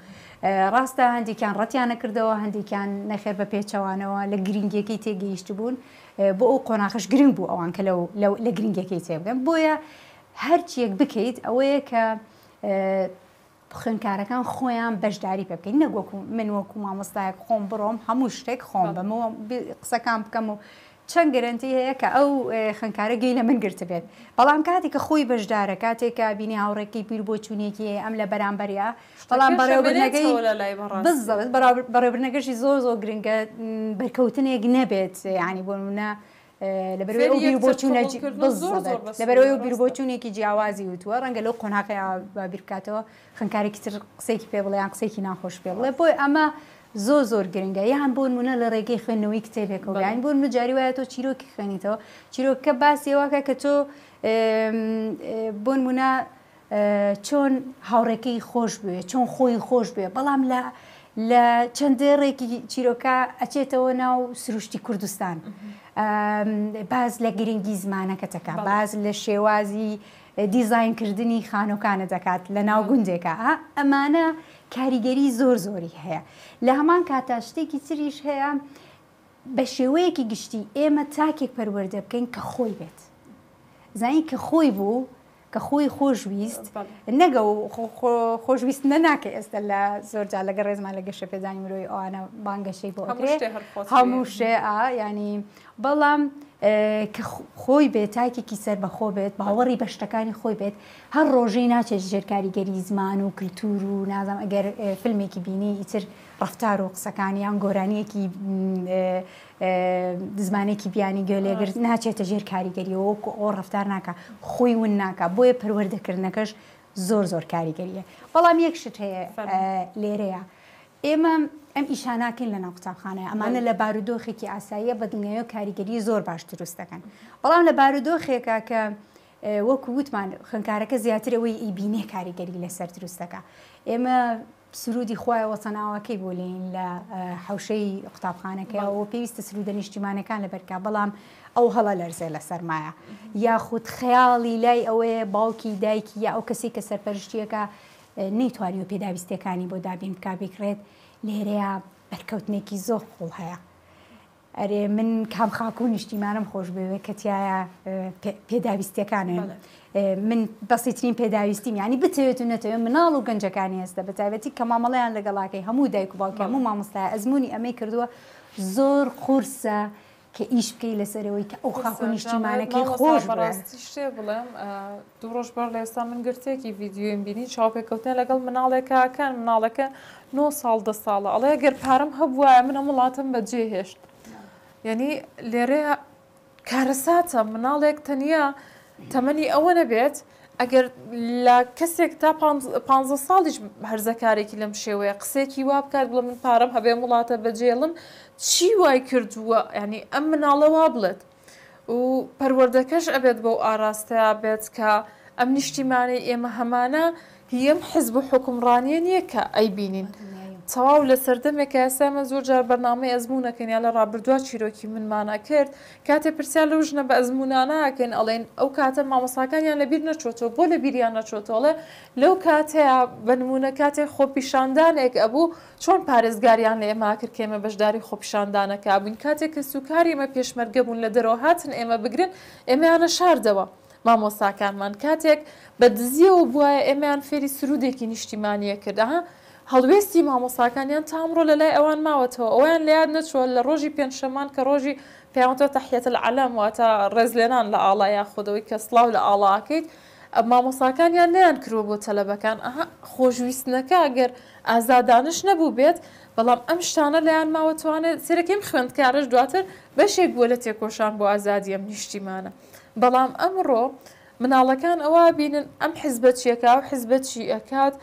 ڕاستە هەندێکیان ڕەتیان نەکردەوە، هەندێکیان نەخێر بە پێچەوانەوە لە گرنگیەکەی تێگەیشتبوون، بۆ ئەو قۆناغەش گرنگ بوو ئەوان کە لەو لە گرنگیەکەی تێبگەن. بۆیە هەرچیەک بکەیت ئەوەیە کە خوێندکارەکان خۆیان بەشداری پێ بکەین نەک وەکو من وەکو مامۆستایەک خۆم بڕۆم هەموو شتێک خۆم بم و قسەکان بکەم و چەند گەرەنتی هەیە کە ئەو خوێندکارە گوێی لە من گرتبێت بەڵام کاتێک کە خۆی بەشدارە کاتێک کە بینی هاوڕێکەی بیر بۆ چوونێکی هەیە ئەم لە بەرامبەریا بەڵام بەڕێوەبردنەکەی بزڵت بەڕێوەبردنەکەشی زۆر زۆر گرنگە بەرکەوتنێک نەبێت یعنی بۆ نمونە لەبەرئەوەی ئەو بیروبۆچوونە بزڵت لەبەرئەوەی ئەو بیروبۆچوونێکی جیاوازی وتووە ڕەنگە لەو قۆناغەیا بیر بکاتەوە خوێندکارێکی تر قسەیەکی پێ بڵێ یان قسەیەکی ناخۆش پێ بڵێ بۆیە ئەمە زۆر زۆر گرنگە یان بۆ نمونە لە ڕێگەی خوێندنەوەی کتێبێکەوە یان بۆ نمونە جاری وایە تۆ چیرۆکی خوێنیتەوە چیرۆکەکە باسی ئەوەکە کە تۆ بۆ نمونە چۆن هاوڕێکەی خۆش بوێ چۆن خۆی خۆش بوێ بەڵام لە لە چەند دێڕێکی چیرۆکە ئەچێتەوە ناو سروشتی کوردستان باز لە گرنگی زمانەکە دەکات باز لە شێوازی دیزاینکردنی خانۆکانە دەکات لە ناو گوندێکە ئەمانە. کاریگەری زۆر زۆری هەیە لە هەمان کاتا شتێکی تریش هەیە بە شێوەیەکی گشتی ئێمە تاکێک پەروەردە بکەین کە خۆی بێت زانی کە خۆی بوو کە خۆی خۆش ویست نەگە خۆشویستنە ناکە ئێستا لە زۆر جار لەگە ڕێزمان لە گەشەپێدانی مرۆی ئەوانە بانگەشەی بۆ ئەکرێ هەموو شتێ ینی بەڵام کە خۆی بێت تاکێکی سەر بەخۆ بێت باوەڕی بە شتەکانی خۆی بێت هەر ڕۆژەی ناچێت ژێر کاریگەری زمان و کللتور و نازم ئەگەر فیلمێکی بینی ئیتر ڕفتار و قسەکانی یان گۆرانیەکی زمانێکی بیانی گوێ لێگرت ناچێتە ژێر کاریگەریەوە وەکو ئەو ڕفتار ناکە خۆی ون ناکە بۆیە پەروەردەکردنەکەش زۆر زۆر کاریگەریە بەڵام یەک شت هەیە لێرەیە ئێمە ئەم ئیشە ناکەین لەناو قوتابخانەیە ئەمانە لە بارودۆخێکی ئاساییە بە دڵنیایەوە کاریگەری زۆر باش دروست دەکەن بەڵام لە بارودۆخێکە کە وەکو وتمان خوێندکارەکە زیاتر ئەوەی ئیبینێ کاریگەری لەسەر دروست دەکا ئێمە سرودی خوایە وەتەناوەکەی بۆ لێین لە حەوشەی قوتابخانەکە و پێویستە سرودە نیشتیمانەکان لەبەرکا بەڵام ئەو هەڵە لەرزێ لە سەرمایە یاخود خەیاڵی لای ئەوەیە باوکی دایکی یا ئەو کەسی کە سەرپەرشتیەکە نەیتوانیوە پێداویستیەکانی بۆ دابین بکا بیکڕێت، لێرەیا بەرکەوتنێکی زۆر قوڵ هەیە. ئەرێ من کام خاک و نیشتیمانم خۆش بوێ کە تیایا پێداویستیەکانن من بەسیترین پێداویستیم یعنی بتەوێت و نەتەوێت مناڵ و گەنجەکانی ئێستا بە تایبەتی کە مامەڵەیان لەگەڵاکەی هەموو دایک و باوکی هەموو مامۆستای ئەزمموی ئەمەی کردووە زۆر قورسە کە ئیش بکەی لەسەر ئەوەی کە ئەو خاک و نیشتیمانەکەی خۆش بوێ. بەڕاستی شتێ بڵێم دوو ڕۆژ بەر لە ئێستا من گرتەیەکی ڤیدیۆیم بینی چاوپێکەوتنە لەگەڵ مناڵێکا کان مناڵەکە نۆ ساڵ دە ساڵە ئەڵێ گەر پارەم هەبوایە من ئەم وڵاتەم بەجێ هێشت یعنی لێرەیە کارەساتە مناڵێک تەنیا تەمەنی ئەوە نەبێت ئەگەر لە کەسێک تا پانزە ساڵیش هەرزەکارێکی لەم شێوەیە قسەیەکی وا بکات بڵێ من پارەم هەبێ ئەم وڵاتە بەجێڵم چی وای کردووە یعنی ئەم مناڵە وا بڵێت و پەروەردەکەش ئەبێت بەو ئاراستەیا بێت کە ئەم نیشتیمانەی ئێمە هەمانە هی ئەم حزب و حوکمڕانیە نییە کە ئەیبینین تەواو لە سەردەمێکە ئێستا ئێمە زۆر جار بەرنامەی ئەزموون ئەکەین یا لە ڕابردووە چیرۆکی منمان ئەکرد کاتێ پرسیار لەو ژنە بە ئەزموونانە ئەکەین ئەڵێن ئەو کاتە مامۆستاکانیان لەبیر نەچۆتەوە بۆ لەبیریان نەچۆتەوە ئەڵێ لەو کاتەیە بە نموونە کاتێ خۆپیشاندانێک ئەبوو چۆن پارێزگاریان لە ئێمە ئەکرد کە ئێمە بەشداری خۆپیشاندانەکە بووین کاتێک کەسوکاری ئێمە پێشمەرگە بوون لە دەرەوە هاتن ئێمە بگرن ئێمەیانە شاردەوە مامۆستاکانمان کاتێک بە دزیەوە بوایە ئێمەیان فێری سرودێکی نیشتیمانیە کرد ئەها هەڵوێستی مامۆستاکانیان تا ئەمڕۆ لە لای ئەوان ماوەتەوە ئەویان لە یاد نەچووە لە ڕۆژی پێنجشەمان کە ڕۆژی پێیانوتە تحیة العلم واتە ڕێزلێنان لە ئاڵا یاخود ئەوەی کە سڵاو لە ئاڵا ئەکەیت مامۆستاکانیان نەیان کردوە بۆ تەلەبەکان ئەها خۆشویستنەکە گەر ئازادانش نەبووبێت بەڵام ئەم شتانە لایان ماوەتەوانێ سەرەکەیم خوێندکارش دواتر بەشێک بووە لە تێکۆشان بۆ ئازادی ئەم نیشتیمانە بەڵام ئەمڕۆ مناڵەکان ئەوە ئەبینن ئەم حزبە چی ئەکا ئەو حزبە چی ئەکات،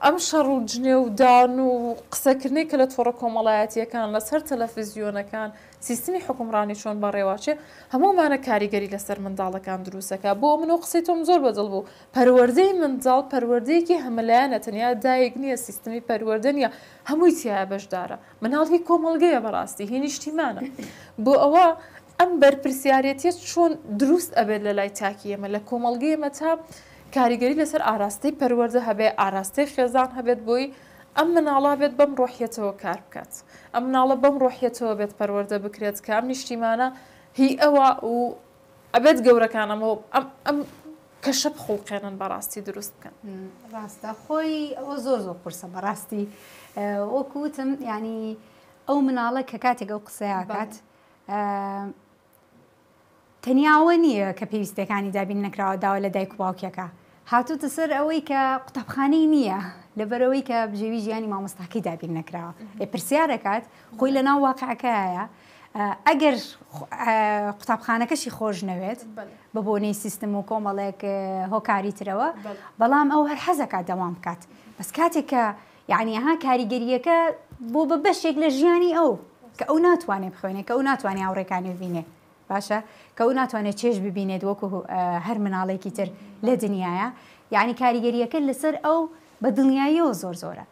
ئەم شەڕ و جنێو دان و قسەکردنەی کە لە تۆڕە کۆمەڵایەتییەکان، لەسەر تەلەفزیۆنەکان، سیستمی حوکمڕانی چۆن بەڕێوەچێ، هەموو ئەمانە کاریگەری لەسەر منداڵەکان دروست ئەکا. بۆ من ئەو قسەی تۆم زۆر بەدڵ بوو. پەروەردەی منداڵ پەروەردەیەکی هەمەلایەنە، تەنیا دایک نییە، سیستمی پەروەردە نییە، هەمووی تیایا بەشدارە. مناڵ هی کۆمەڵگەیە بەڕاستی، هی نیشتیمانە. بۆ ئەوە ئەم بەرپرسیارێتیە چۆن دروست ئەبێت لە لای تاکی ئێمە لە کۆمەڵگەی ئێمە تا کاریگەری لەسەر ئاراستەی پەروەردە هەبێ ئاراستەی خێزان هەبێت بۆی ئەم مناڵە بێت بەم ڕۆحیەتەوە کار بکات ئەم مناڵە بەم ڕۆحیەتەوە بێت پەروەردە بکرێت کە ئەم نیشتیمانە هی ئەوە و ئەبێت گەورەکان ئەمە ئەم ئەم کەشە بخوڵقێنن بەڕاستی دروست بکەن. ڕاستە خۆی ئەوە زۆر زۆر قورسە بەڕاستی وەکو وتم یعنی ئەو مناڵە کە کاتێک ئەو قسەیە کات تەنیا ئەوە نییە کە پێویستیەکانی دابین نەکراوە داوا لە دایک و باوکێکە هاتووتە سەر ئەوەی کە قوتابخانەی نییە لەبەرەوەی کە بژێوی ژیانی مامۆستاکەی دابین نەکراوە ئێ پرسیارەکات خۆی لە ناو واقعەکەیە ئەگەر قوتابخانەکەشی خۆش نەوێت بە بۆنەی سیستم و کۆمەڵێک هۆکاری ترەوە بەڵام ئەو هەر حەزەکات دەوام بکات بەس کاتێک کە یەعنی ئەها کاریگەرییەکە بۆ بە بەشێک لە ژیانی ئەو کە ئەو ناتوانێت بخوێنێ کە ئەو ناتوانێت هاوڕێکانی ببینێ باشە کە ئەو ناتوانێت چێژ ببینێت وەکو هەر مناڵێکی تر لە دنیاە یعنی کاریگەریەکە لەسەر ئەو بە دڵنیاییەوە زۆر زۆرە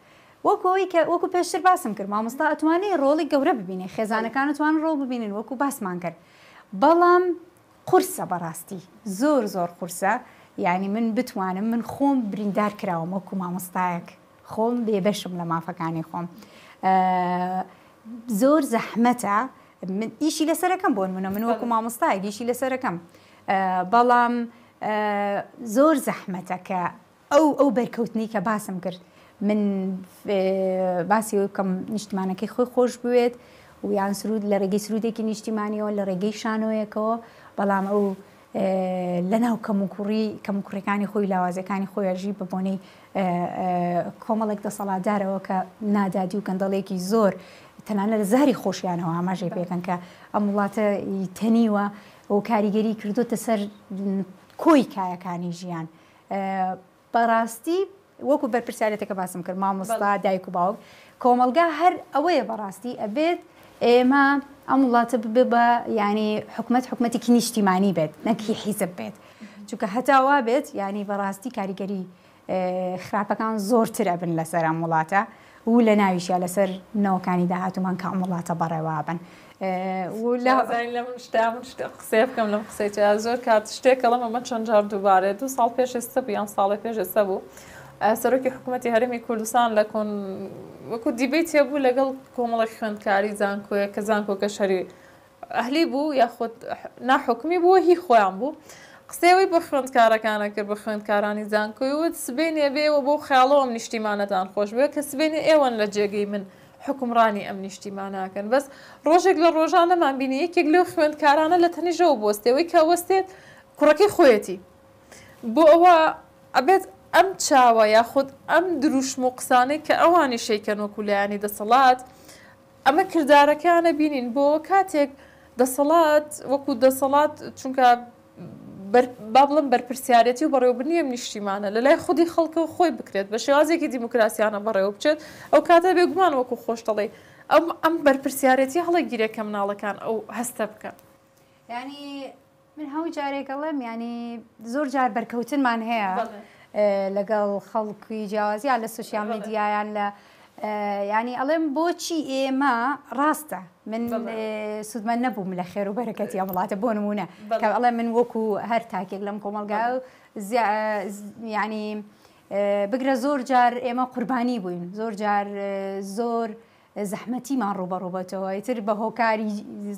وەکو ئەوەی کە وەکو پێشتر باسم کرد مامۆستا ئەتوانێ ڕۆڵی گەورە ببینێ خێزانەکان ئەتوانن ڕۆڵ ببینن وەکو باسمان کرد بەڵام قورسە بەڕاستی زۆر زۆر قورسە یعنی من بتوانم من خۆم بریندار کراوم وەکو مامۆستایەک. خۆم بێبەشم لە مافەکانی خۆم. زۆر زەحمەتە من ئیشی لەسەرەکەم بۆ نمونە من وەکو مامۆستایەک ئیشی لەسەرەکەم بەڵام زۆر زەحمەتە کە ئەو ئەو بەرکەوتنی کە باسم کرد من باسی ئەوەی بکەم نیشتمانەکەی خۆی خۆش بوێت و یان سرود لە ڕێگەی سرودێکی نیشتیمانیەوە لە ڕێگەی شانۆیەکەوە بەڵام ئەو لەناو کەموکوڕی کەموکوڕیەکانی خۆی لاوازیەکانی خۆی ئەژی بە بۆنەی کۆمەڵێک دەسەڵاتدارەوە کە نادادی و گەندەڵێکی زۆر تەنانە لە زاری خۆشیانەوە ئاماژەی پێکەن کە ئەم وڵاتە تەنیوە و کاریگەری کردوتە سەر کۆی کایەکانی ژیان بەڕاستی وەکو بەرپرسیارێتەکە باسم کرد مامۆستا دایک و باوک کۆمەڵگا هەر ئەوەیە بەڕاستی ئەبێت ئێمە ئەم وڵاتە ببێ بە ینی حکومت حکومەتێکی نیشتیمانی بێت نەکی حیزب بێت چونکە هەتا وا بێت ینی بەڕاستی کاریگەری خراپەکان زۆرتر ئەبن لەسەر ئەم وڵاتە و لە ناویشیا لەسەر نەوەکانی داهاتوومان کە ئەم وڵاتە بەڕێوابن لەم شتا من شتێک قسەیە بکەم لەم قسەی تیا زۆر کات شتێک ئەڵێم ئەمە چەند جار دووبارەیە دوو ساڵ پێش ئێستا بوو یان ساڵێ پێش ئێستا بوو سەرۆکی حکوومەتی هەرێمی کوردستان لە کۆن وەکو دیبەیت هەبوو لەگەڵ کۆمەڵێک خوێندکاری زانکۆیە کە زانکۆکە شەری ئەهلی بوو یاخود ناحکومی بووە هی خۆیان بوو قسەی بە خوێندکارەکانە کرد بە خوێندکارانی زانکۆی وت سبەینێ بێوە بۆ خیاڵەوە ئەم نیشتیمانەتان خۆش بوێ کە سبەینێ ئێوەن لە جێگەی من حوکمڕانی ئەم نیشتیمانە ئەکەن بەس ڕۆژێک لە ڕۆژان نەمان بینی یەکێک لەو خوێندکارانە لە تەنیژەوە بوەستێ ئەوەی کە وەستێت کوڕەکەی خۆیەتی بۆ ئەوە ئەبێت ئەم چاوە یاخود ئەم دروشم و قسانەی کە ئەوانی شەیکەن وەکو لایەنی دەسەڵات ئەمە کردارەکەیانە بینین بۆ کاتێک دەسەڵات وەکو دەسەڵات چونکە با بڵێم بەرپرسیارێتی و بەڕێوەبردنی ئەم نیشتیمانە لە لای خودی خەڵکەوە خۆی بکرێت بە شێوازێکی دیموکراسیانە بەڕێوە بچێت ئەو کاتە بێگومان وەکو خۆش دەڵێی ئەم ئەم بەرپرسیارێتی هەڵەگیرێ کە مناڵەکان ئەو هەستە بکەن. یانی من هەموو جارێک ئەڵێم یانی زۆر جار بەرکەوتنمان هەیە لەگەڵ خەڵکی جیاواز یان لە سوسیال میدیایان لە یانی ئەڵێم بۆچی ئێمە ڕاستە من سوودمەند نەبووم لە خێر و بەرەکەتی ئەم وڵاتە بۆ نمونە کە ئەڵێ من وەکو هەر تاکێک لەم کۆمەڵگا و ینی بگرە زۆر جار ئێمە قوربانی بووین زۆر جار زۆر زەحمەتیمان ڕوبەڕوبەتەوە ئیتر بە هۆکاری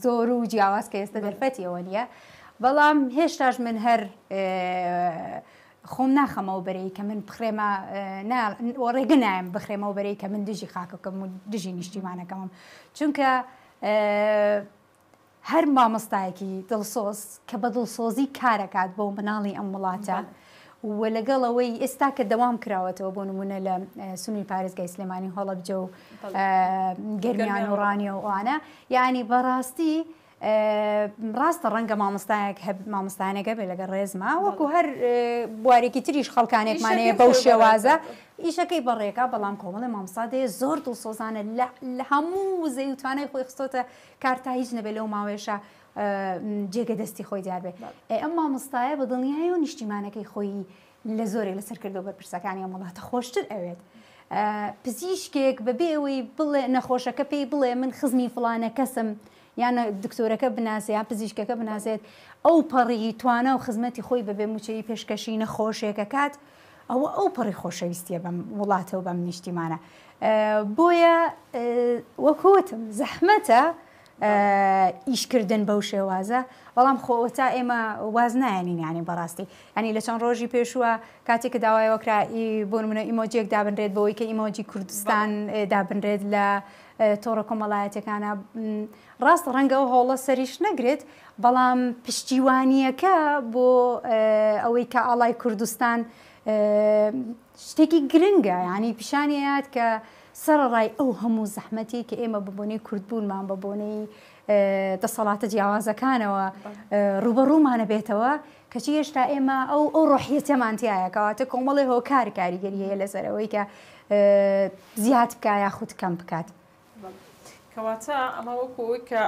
زۆر و جیاواز کە ئێستا دەرفەتیەوە نییە بەڵام هێشتاش من هەر خۆم ناخەمەوە بەرەی کە من بخرێمە نا و ڕێگە نایم بخرێمەوە بەرەی کە من دژی خاکەکەم و دژی نیشتیمانەکەمم چونکە هەر مامۆستایەکی دڵسۆز کە بە دڵسۆزی کارەکات بۆ مناڵی ئەم وڵاتە و لەگەڵ ئەوەی ئێستا کە دەوام کراوەتەوە بۆ نمونە لە سنووری پارێزگای سلێمانی هەڵەبجە و گەرمیان و ڕانیە و ئەوانە یعنی بەڕاستی ڕاستە ڕەنگە مامۆستایەک هەب مامۆستایانێک هەبێ لەگەڵ ڕێزما وەکو هەر بوارێکی تریش خەڵکانێکمان هەیە بەو شێوازە ئیشەکەی بەڕێکا بەڵام کۆمەڵێ مامۆستا دەیە زۆر دڵسۆزانە لە هەموو وزەی و توانای خۆی خستۆتە کار تا هیچ نەبێ لەو ماوەیەشا جێگە دەستی خۆی دیار بێ ئێ ئەم مامۆستایە بە دڵنیایەوە نیشتیمانەکەی خۆی لە زۆرێک لە سەرکردە و بەرپرسەکانی ئەم وڵاتە خۆشتر ئەوێت. پزیشکێک بەبێ ئەوەی بڵێ نەخۆشەکە پێی بڵێ من خزمی فڵانە کەسم یان دکتۆرەکە بناسێ یان پزیشکەکە بناسێت ئەو پەڕی توانا و خزمەتی خۆی بەبێ موچەیی پێشکەشی نەخۆشێکەکات ئەوە ئەو پەڕی خۆشەویستیە بەم وڵاتە و بەم نیشتیمانە بۆیە وەکوتم زەحمەتە ئیشکردن بەو شێوازە بەڵام خۆ ئەوەتا ئێمە واز نایەنین یانی بەڕاستی یانی لە چەند ڕۆژی پێشووە کاتێک کە داوایەوە کرا بۆ نمونە ئیمۆجیەک دابنرێت بەوەی کە ئیمۆجی کوردستان دابنرێت لە تۆڕە کۆمەڵایەتەکانە ڕاست ڕەنگە ئەو هەوڵە سەریش نەگرێت بەڵام پشتیوانیەکە بۆ ئەوەی کە ئاڵای کوردستان شتێکی گرنگە یانی پیشانی ئەیات کە سەرەڕای ئەو هەموو زەحمەتی کە ئێمە بە بۆنەی کوردبوونمان بە بۆنەی دەسەڵاتە جیاوازەکانەوە ڕووبەڕوومانە بێتەوە کەچی هێشتا ئێمە ئەو ئەو ڕۆحیەتەمان تایە کەواتە کۆمەڵی هۆکار کاریگەری هەیە لەسەر ئەوەی کە زیاد بکا یاخود کەم بکات. کەواتە ئەمە وەکو ئەوەی کە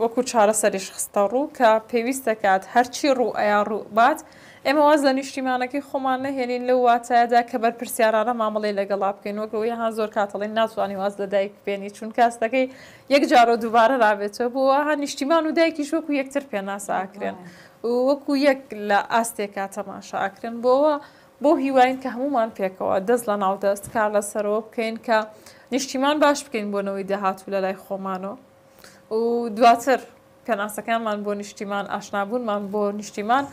وەکو چارەسەریش خستە ڕوو کە پێویست دەکات هەرچی ڕوو ئەیا ڕوو بات ئێمە واز لە نیشتیمانەکەی خۆمان نەهێنین لەو واتایەدا کە بەرپرسیارانە مامەڵەی لەگەڵا بکەین وەک ئەوەی ها زۆر کات ئەڵێن ناتوانی واز لە دایک بێنی چونکە هەستەکەی یەک جارۆ دووبارە نابێتەوە بۆ ها نیشتیمان و دایکیش وەکو یەکتر پێناسە ئەکرێن وەکو یەک لە ئاستێکا تەماشا ئەکرێن بۆوە. بەو هیواین کە هەموومان پێکەوە دەست لە ناو دەست کار لەسەرەوە بکەین کە نیشتیمان باش بکەین بۆ نەوەی داهاتوو لە لای خۆمانەوە و دواتر پێناسەکانمان بۆ نیشتیمان، ئاشنابوونمان بۆ نیشتیمان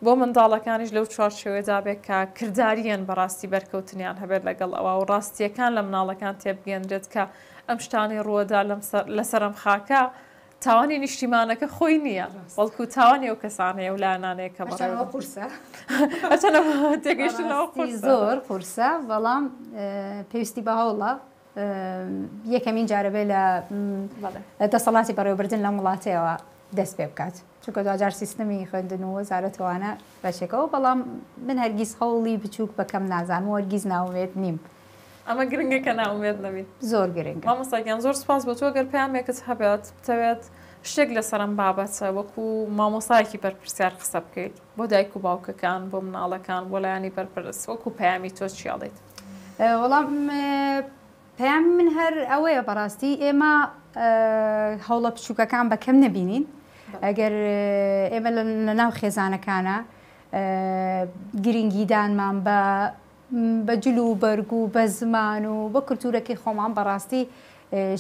بۆ منداڵەکانیش لەو چوارچێوەیەدا بێت کە کردارییەن بەڕاستی بەرکەوتنیان هەبێت لەگەڵ ئەوە و ڕاستییەکان لە مناڵەکان تێبگەیەنرێت کە ئەم شتانەی ڕووەدا لەسەر ئەم خاکە تاوانی نیشتیمانەکە خۆی نییە بەڵکو تاوانی ئەو کەسانەیە و لایەنانەیە کە بەڕێوە قورسە تێگەیشتنەوە زۆر قورسە بەڵام پێویستی بە هەوڵە یەکەمین جارە بێ لە دەسەڵاتی بەڕێوەبردن لەم وڵاتەیەوە دەست پێ بکات چونکە دواجار سیستمی خوێندن و وەزارەتەوانە بەشێکەوە بەڵام من هەرگیز هەوڵی بچووک بەکەم نازانم و هەرگیز ناومێت نیم. ئەمە گرنگە کە نائومێد نەبین. زۆر گرنگە. مامۆستا گیان زۆر سوپاس بۆ تۆ گەر پەیامێکت هەبێت بتەوێت شتێک لەسەر ئەم بابەتە وەکو مامۆستایەکی بەرپرسیار قسە بکەیت بۆ دایک و باوکەکان بۆ مناڵەکان بۆ لایەنی بەرپرس وەکو پەیامی تۆ چی ئەڵێیت؟ وەڵام پەیامی من هەر ئەوەیە بەڕاستی ئێمە هەوڵە بچووکەکان بە کەم نەبینین ئەگەر ئێمە لە ناو خێزانەکانە گرنگیدانمان بە بە جل و بەرگ و بە زمان و بە کولتوورەکەی خۆمان بەڕاستی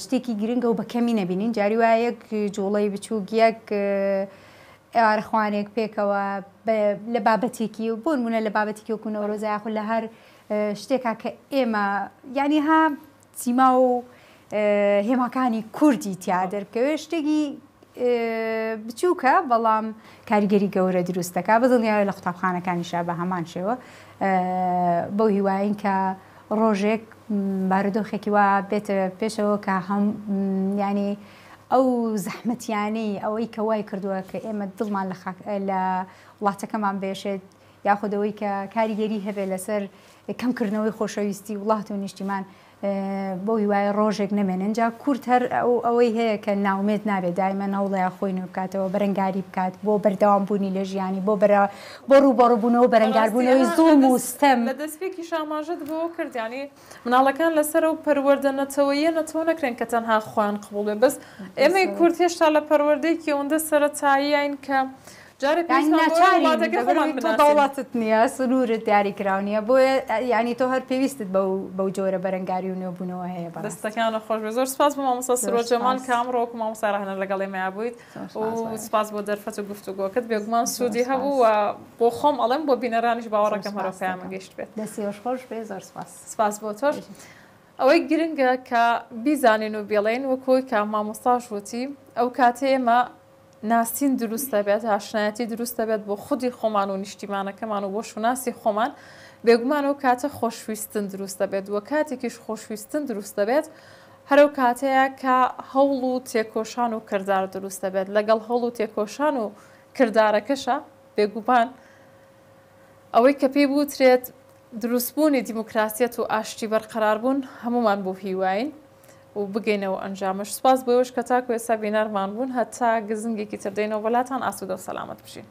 شتێکی گرنگە و بە کەمی نەبینین جاری وایە یەک جوڵەی بچووک یەک ئێوارەخوانێک پێکەوە لە بابەتێکی و بۆ نمونە لە بابەتێکی وەکو نەورۆزە یاخود لە هەر شتێکا کە ئێمە یعنی ها سیما و هێماکانی کوردی تیا دەربکەوێت شتێکی بچووکە بەڵام کاریگەری گەورە دروست دەکات بە دڵنیایە لە قوتابخانەکانیشا بە هەمان شێوە بەو هیواین کە ڕۆژێک بارودۆخێکی وا بێتە پێشەوە کە هەم ینی ئەو زەحمەتیانەی ئەوەی کە وای کردووە کە ئێمە دڵمان لە خاک لە وڵاتەکەمان بێشێت یاخود ئەوەی کە کاریگەری هەبێت لەسەر کەمکردنەوەی خۆشەویستی وڵات و نیشتیمان بەو هیوایە ڕۆژێک نەمێنن جا کورد هەر ئەوەی هەیە کە ناومێت نابێت دایمەن هەوڵەیە خۆی نوێ بکاتەوە بەرەنگاری بکات بۆ بەردەوام بوونی لە ژیانی بۆ بەرە بۆ ڕووبەڕووبوونەوە بەرەنگاربوونەوەی زوڵم و ستەم. لە دەستپێکیش ئاماژەت بەوە کرد یانی مناڵەکان لەسەر ئەو پەروەردە نەتەوەییە نەتەوە نەکرێن کە تەنها خۆیان قبوڵ بێ بەس ئێمەی کورد هێشتا لە پەروەردەیەکی ئەوەندە سەرەتاییاین کە جارێ یانی پێویستمان بەوەیە ناچارین وڵاتەکەی خۆمان لەبەرئەوەی تۆ بناسین. دەوڵەتت نییە سنوورت دیاری کراو نییە بۆیە یانی تۆ هەر پێویستت بەو بەو جۆرە بەرەنگاری و نوێبوونەوە هەیە بەڕاستی. دەستەکانت خۆش بێت زۆر سوپاس بۆ مامۆستا زۆر سروە جەمال سوپاس. کە ئەمڕۆ وەکو مامۆستای ڕاهێنەر لەگەڵ ئێمەیا بوویت زۆر و سوپاس بەڕێز. سوپاس بۆ دەرفەت و گفتوگۆکەت بێگومان زۆر سوودی هەبوو سوپاس. و بۆ خۆم ئەڵێم بۆ بینەرانیش زۆر باوەڕەکەم هەر ئەو سوپاست پەیامە دەکەم. گەیشتبێت. دەستی ئێوەش خۆش بێ زۆر سوپاس. سوپاس بۆ تۆش. ئەوەی گرنگە کە بیزانین و بیڵێین وەک ئەوەی کە مامۆستاش وتی ئەو کاتەی ئێمە ناسین دروست دەبێت، ئاشنایەتی دروست دەبێت بۆ خودی خۆمان و نیشتیمانەکەمان و بۆ شوناسی خۆمان، بێگومان ئەو کاتە خۆشویستن دروست دەبێت و کاتێکیش خۆشویستن دروست دەبێت هەر ئەو کاتەیە کە هەوڵ و تێکۆشان و کردار دروست دەبێت، لەگەڵ هەوڵ و تێکۆشان و کردارەکەشا بێگومان ئەوەی کە پێی بوترێت دروستبوونی دیموکراسیەت و ئاشتی بەرقەراربوون هەموومان بەو هیواین. و بگەینە ئەو ئەنجامەش. سوپاس بۆ ئێوەش کە تاکو ئێستا بینەرمان بوون. هەتا گزنگێکی تر دێینەوە بۆ لاتان ئاسوودە و سەلامەت بژین.